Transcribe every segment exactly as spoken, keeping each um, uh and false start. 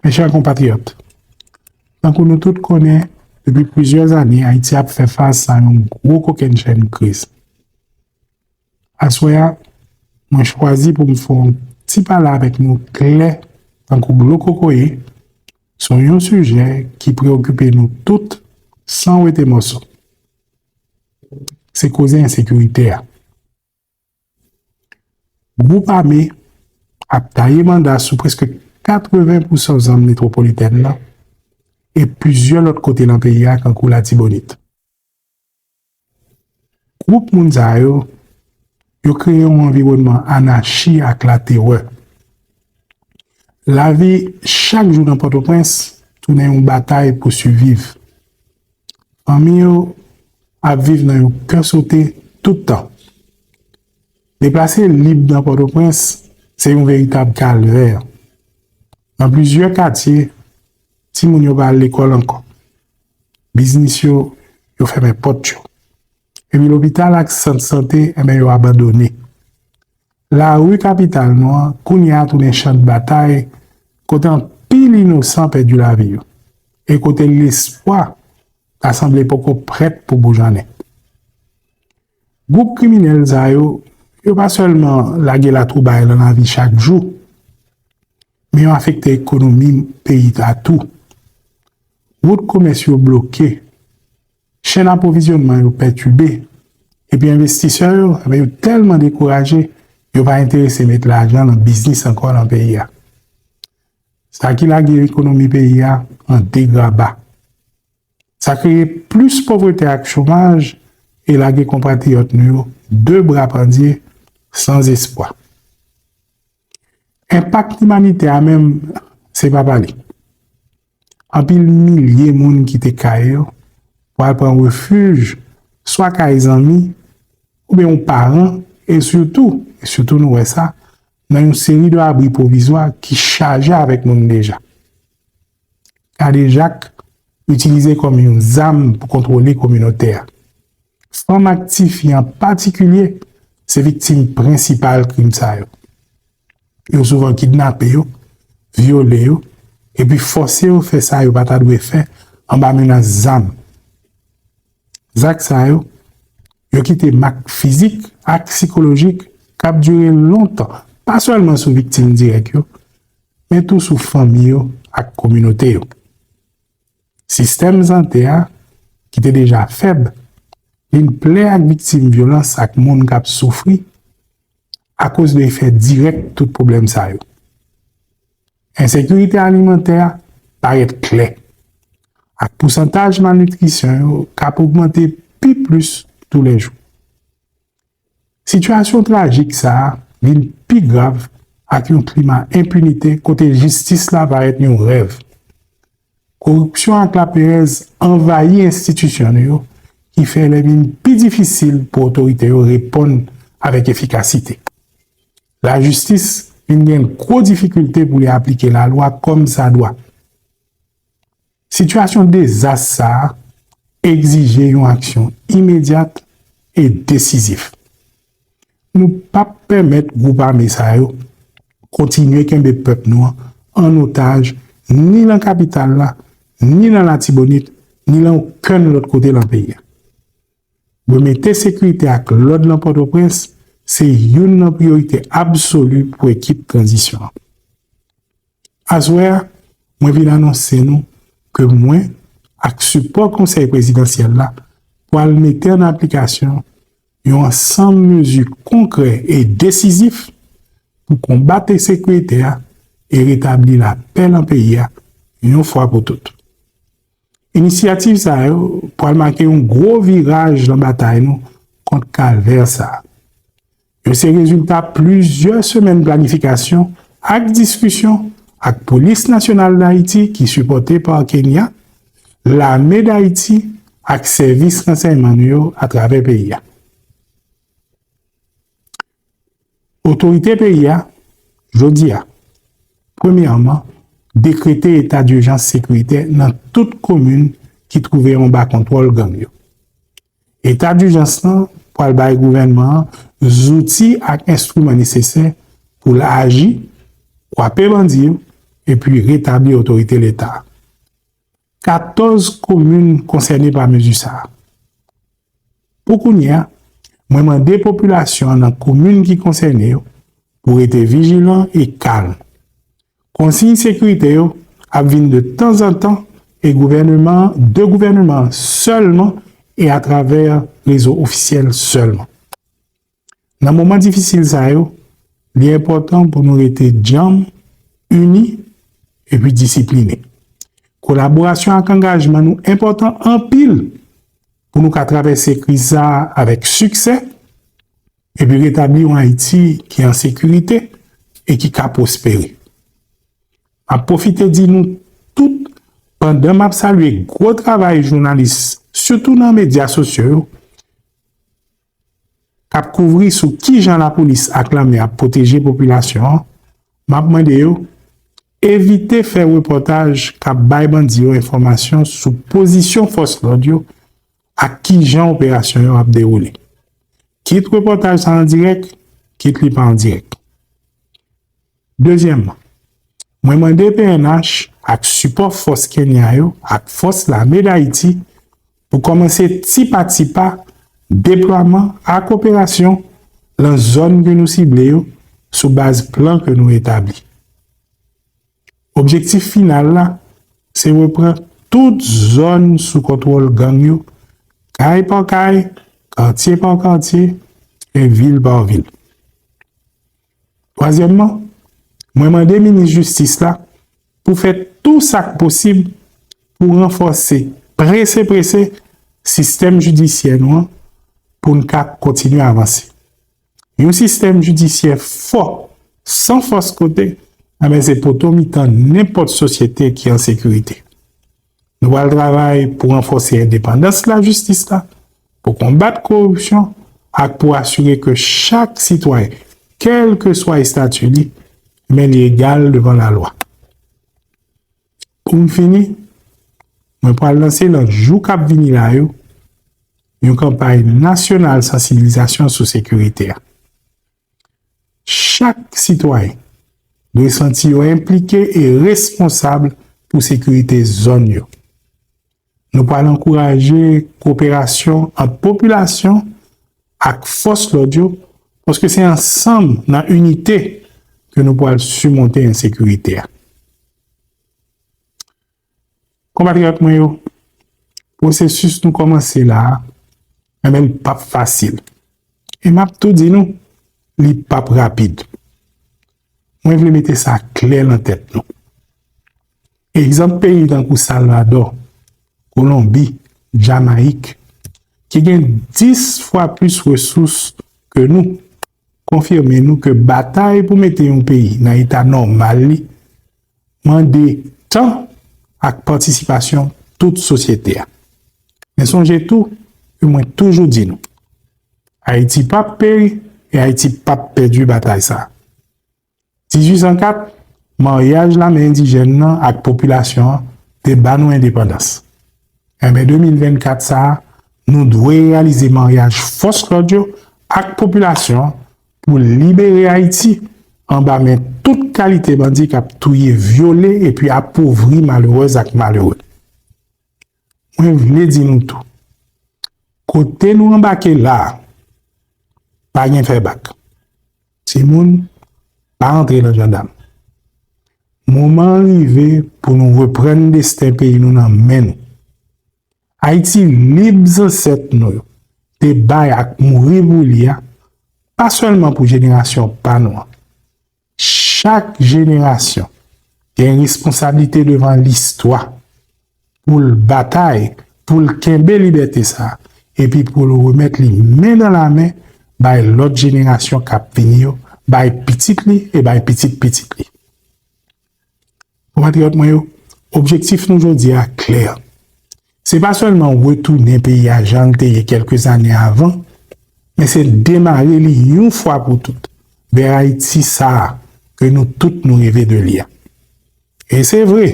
Mes chers compatriotes, tankou nou tout konnen, depi plizyè ane, Ayiti ap fè fas a yon gwo kokennchenn kriz. Aswè a, mwen chwazi pou m fè yon ti pale avèk nou klè tankou dlo kokoye sou yon sijè ki preokipe nou tout san wete mòso. Se koze ensekirite a. Gwoup ame ap taye banda sou prèske katreven pousan zòn metwopolitèn nan e plizyè lòt kote nan peyi a, tankou Latibonit. Gwoup moun sa yo, yo kreye yon anviwònman anachi ak laterè. Lavi chak jou nan Pòtoprens tounen yon batay pou siviv. Fanmi yo ap viv nan yon kè sote tout tan. Deplase lib nan Pòtoprens se yon veritab kalvè. Nan plizyè katye, timoun yo pa al lekòl ankò. Biznis yo, yo fèmen pòt yo. Epi lopital ak sant sante, enben, yo abandone. Lari kapital nou an, kounye a tounen chan batay, kote anpil inosan pèdi lavi yo, e kote lespwa ta sanble poko prèt pou boujonnen. Gwoup kriminèl sa yo, yo pa sèlman lage latwoublay nan lavi chak jou, men yo afekte ekonomi peyi a tou. Wout komès yo bloke, chèn apwovizyònman yo pètibe, epi envestisè yo, enben, yo tèlman dekouraje, yo pa enterese met lajan nan biznis ankò nan peyi a. Sa ki lage ekonomi peyi a an degraba. Sa kreye plis povrete ak chomaj e lage konpatriyòt nou yo de bra pandye, san espwa. Enpak imanitè a menm, se pa pale. Anpil milye moun kite kay yo pou al pran refij swa kay zanmi oubyen yon paran, e sitou, e sitou nou wè sa, nan yon seri de abri pwovizwa ki chaje avèk moun deja. Kadejak itilize kòm yon zam pou kontwole kominote a. Fanm ak tifi an patikilye se viktim prensipal krim sa yo. Yo souvan kidnape yo, vyole yo, epi fòse yo fè sa yo pa ta dwe fè anba menas zam. Zak sa yo, yo kite mak fizik ak sikolojik k ap dire lontan, pa sèlman sou viktim dirèk yo, men tou sou fanmi yo ak kominote yo. Sistèm sante a, ki te deja fèb, vin plen ak viktim vyolans ak moun k ap soufri akoz de efè dirèk tout pwoblèm sa yo. Ensekirite alimantè a parèt klè, ak pousantaj malnitrisyon yo k ap ogmante pi plis toulejou. Sitiyasyon trajik sa a vin pi grav ak yon klima enpinite kote jistis la parèt yon rèv. Koripsyon ak laperèz anvayi enstitisyon nou yo, ki fè lè vin pi difisil pou otorite yo reponn avèk efikasite. Lajistis vin gen gwo difikilte pou li aplike lalwa kòmsadwa. Sitiyasyon dezas sa a egzije yon aksyon imedyat e desizif. Nou p ap pèmèt gwoup ame sa yo kontinye kenbe pèp nou an an otaj, ni nan kapital la, ni nan Latibonit, ni nan okenn lòt kote nan peyi a. Remete sekirite ak lòd nan Pòtoprens se youn nan priyorite absoli pou ekip tranzisyon an. Aswè a, mwen vin anonse nou ke mwen, ak sipò Konsèy Prezidansyèl la, pral mete an aplikasyon yon ansanm mezi konkrè e desizif pou konbat ensekirite a e retabli lapè nan peyi a yon fwa pou tout. Inisyativ sa yo pral make yon gwo viraj nan batay nou kont kalvè sa a. Yo se rezilta plizyè semèn planifikasyon ak diskisyon ak Polis Nasyonal d Ayiti, ki sipòte pa Kenya, Lame d Ayiti ak sèvis ransèyman nou yo atravè peyi a. Otorite peyi a, jodi a, premyèman, dekrete eta dijans sekiritè nan tout komin ki twouve anba kontwòl gang yo. Eta dijans lan pral bay gouvènman an zouti ak enstriman nesesè pou l aji, kwape bandi yo, epi retabli otorite Leta. Katòz komin konsène pa mezi sa a. Pou kounye a, mwen mande popilasyon an nan komin ki konsène yo pou rete vijilan e kalm. Konsiy sekirite yo ap vin de tanzantan e gouvèneman, de gouvèneman an sèlman e atravè rezo ofisyèl sèlman. Nan moman difisil sa yo, li enpòtan pou nou rete djanm, ini, epi disipline. Kolaborasyon ak angajman nou enpòtan anpil pou nou ka travèse kriz sa a avèk siksè epi retabli yon Ayiti ki an sekirite e ki ka pwospere. M ap pwofite di nou tout, pandan m ap salye gwo travay jounalis, sitou nan medya sosyo yo, k ap kouvri sou kijan lapolis ak lame ap pwoteje popilasyon an, m ap mande yo evite fè repòtaj k ap bay bandi yo enfòmasyon sou pozisyon fòs lòd yo ak kijan operasyon yo ap dewoule. Kit repòtaj sa an dirèk, kit li pa an dirèk. Dezyèmman, mwen mande P N H ak sipò fòs Kenya yo ak fòs lame Dayiti pou kòmanse ti pa ti pa deplwaman ak operasyon lan zòn ke nou sible yo sou baz plan ke nou etabli. Objektif final la, se reprann tout zòn sou kontwòl gang yo, kay pa kay, katye pa katye, e vil pa vil. Twazyèmman, mwen mande minis jistis la pou fè tou sa k posib pou ranfòse prese prese sistèm jidisyè nou an pou n ka kontinye avanse. Yon sistèm jidisyè fò, san fòs kote, enben se poto mitan nenpòt sosyete ki an sekirite. Nou pral travay pou ranfòse endepandans lajistis la, pou konbat koripsyon ak pou asire ke chak sitwayen, kèlkeswa estati li, men li egal devan lalwa. Pou m fini, mwen pral lanse nan jou k ap vini la yo yon kanpay nasyonal sansibilizasyon sou sekirite a. Chak sitwayen dwe santi yo enplike e responsab pou sekirite zòn yo. Nou pral ankouraje koperasyon ant popilasyon ak fòs lòd yo, paske se ansanm nan inite ke nou pral simonte ensekirite a. Konpatriyòt mwen yo, pwosesis nou kòmanse la a, enben, li p ap fasil. E m ap tou di nou, li p ap rapid. Mwen vle mete sa klè nan tèt nou. Egzanp peyi tankou Salvadò, Kolonbi, Jamayik, ki gen dis fwa plis resous ke nou, konfime nou ke batay pou mete yon peyi nan eta nòmal li mande tan ak patisipasyon tout sosyete a. Men sonje tou ke mwen toujou di nou, Ayiti p ap peri e Ayiti p ap pèdi batay sa a. Dizuit san kat, maryaj lame endijèn nan ak popilasyon an te ba nou endepandans. Enben, de mil vennkat sa a, nou dwe reyalize maryaj fòs lòd yo ak popilasyon an pou libere Ayiti anba men tout kalite bandi k ap touye, vyole epi apovri malerèz ak malere. Mwen vle di nou tou, kote nou anbake la a, pa gen fè bak. Timoun, pa antre nan jandam. Moman an rive pou nou reprann desten peyi nou nan men nou. Ayiti lib zansèt nou yo te bay ak mouri pou li a, pa sèlman pou jenerasyon pa nou an. Chak jenerasyon gen responsablite devan listwa pou l batay, pou l kenbe libète sa a, epi pou l remèt li men nan lamen bay lòt jenerasyon k ap vini yo, bay pitit li e bay pitit pitit li. Konpatriyòt mwen yo, objektif nou jodi a klè. Se pa sèlman retounen peyi a jan l te ye kèlke zane avan, men se demare li yon fwa pou tout vè Ayiti sa a ke nou tout nou reve de li a. E se vre,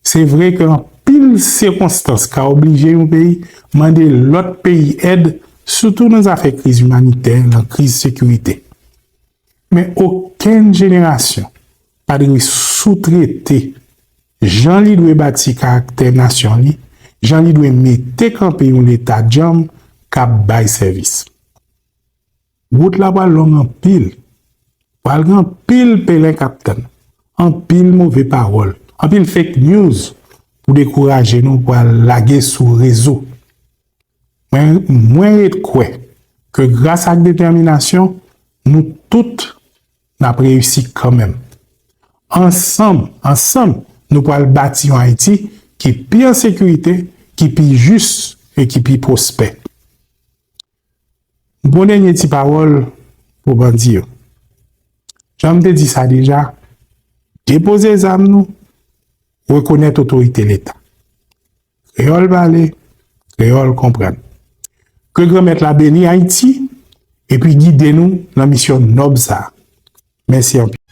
se vre ke anpil sikonstans ka oblije yon peyi mande lòt peyi èd, sitou nan zafè kriz imanitè, nan kriz sekirite. Men okenn jenerasyon pa dwe soutrete jan li dwe bati karaktè nasyon li, jan li dwe mete kanpe yon Leta djanm k ap bay sèvis. Wout la pral long anpil. Pral gen anpil pelen k ap tann. Anpil move pawòl. Anpil fake news pou dekouraje nou, pral lage sou rezo. Mwen, mwen ret kwè ke gras ak detèminasyon, nou tout n ap reyisi kanmenm. Ansanm, ansanm, nou pral bati yon Ayiti ki pi an sekirite, ki pi jis e ki pi pwospè. Bon dènye ti pawòl pou bandi yo. Jan m te di sa deja, depoze zam nou, rekonèt otorite Leta. Kreyòl pale, kreyòl konprann. Ke Granmèt la beni Ayiti epi gide nou nan misyon nòb sa a. Mèsi anpil.